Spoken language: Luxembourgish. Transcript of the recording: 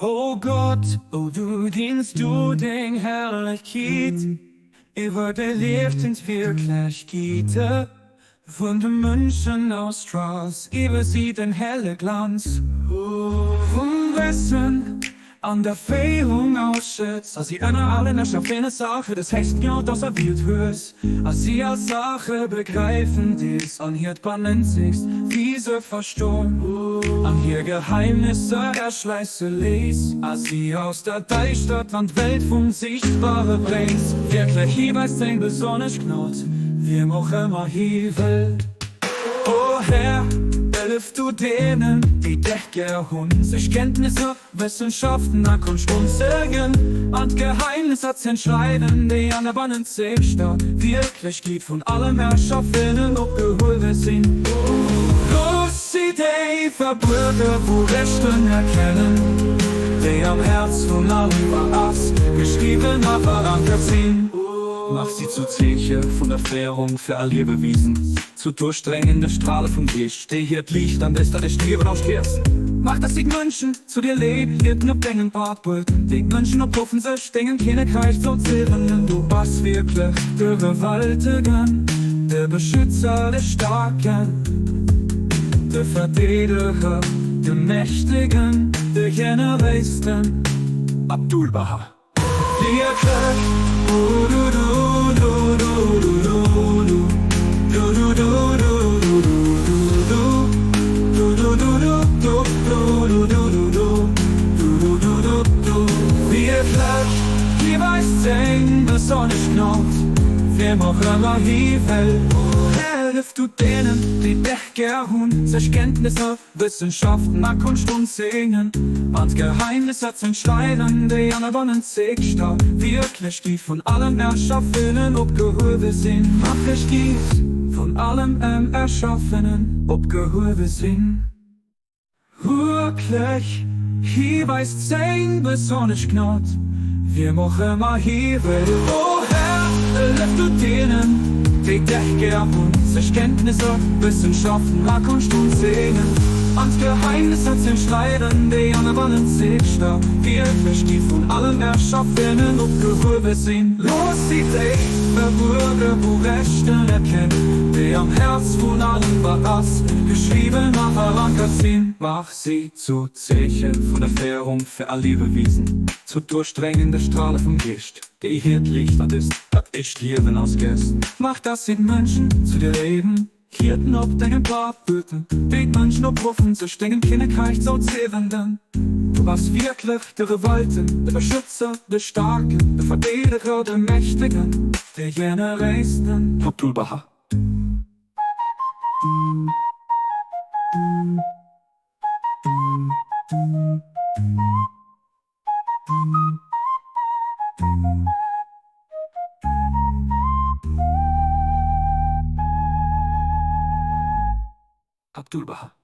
O Gott, o du deen s du deng Herrlechkeet iwwer de Liewenswierklechkeete vun de Mënschen ausstraals, iwwer si den helle Glanz vum Wëssen an der Féierung ausschëtts, a si ënner allen erschafene Saache des héchsten Ort auserwielt hues, a si all Saache begräifen dees, an hiert bannenzegst Wiese verstoen, an hir Geheimnisser erschleisse léiss, a si aus der Däischtert an d'Welt vum Sichtbare bréngs. Wierklech, hie weist seng besonnesch Gnod, wiem och ëmmer hie wëll. O Här, hëllef du deenen, déi dech gär hunn, sech Kenntnisser, Wëssenschaften a Konscht unzëeegnen an d'Geheimnisser z'entschleiden, déi an der bannenzegster Wierklechkeet vun allem Erschaffenen opgehuewe sinn. Looss si déi verbuerge Wourechten erkennen, déi am Häerz vun allem wat ass, geschriwwen a verankert sinn. Mach si zu Zeeche vun der Féierung fir all Liewewiesen. Zu duerchdréngende Strale vum Geescht, déi hiert Liicht an dëster duerch d'Liewen ausstrielt. Mach, dass si d'Mënschen zu dir leed, Hirten op dengem Pfad bueden, déi d'Mënschen opruffen, sech dengem Kinnekräich zouzewennen. Du bass wierklech de Gewaltegen, de Beschützer, de Staarken, de Verdeedeger, de Mächtegen, de Generéisten. Abdu'l-Bahá. Wierklech, hie weist seng besonnesch Gnod, wiem och ëmmer hie wëll. Hëllef du deenen, déi dech gär hunn, sech Kenntnisser Wëssenschaften a Konscht unzëeegnen an d'Geheimnisser z'entschleieren, déi an der bannenzegster Wierklechkeet vun allem Erschaffenen opgehuewe sinn. Wierklechkeet vun allem Erschaffenen opgehuewe sinn. Wierklech, hie weist seng besonnesch Gnod, wiem och ëmmer hie wëll. O Här, hëllef du deenen, déi dech gär hunn, sech Kenntnisser, Wëssenschaften a Konscht unzëeegnen an d'Geheimnisser z'entschleieren, déi an der bannenzegster Wierklechkeet vun allem Erschaffenen opgehuewe sinn. Looss si déi verbuerge Wourechten erkennen, déi am Häerz vun allem, wat ass, geschriwwen a verankert sinn. Maach si zu Zeeche vun der Féierung fir all Liewewiesen, zu duerchdréngende Strale vum Geescht, déi hiert Liicht an dëst, dat éischt Liewen ausgësst. Mach, dass si d'Mënschen zu dir léiwen, Hirten op dengem Pfad böten, déi d'Mënschen opruffen, sech dengem Kinnekräich zouzewenden. Du bass wierklech de Gewalten, de Beschützer, de Staarken, de Verdeedeger, de Mächtegen, de Generéisten. Abdu'l-Bahá. Abdu'l-Bahá.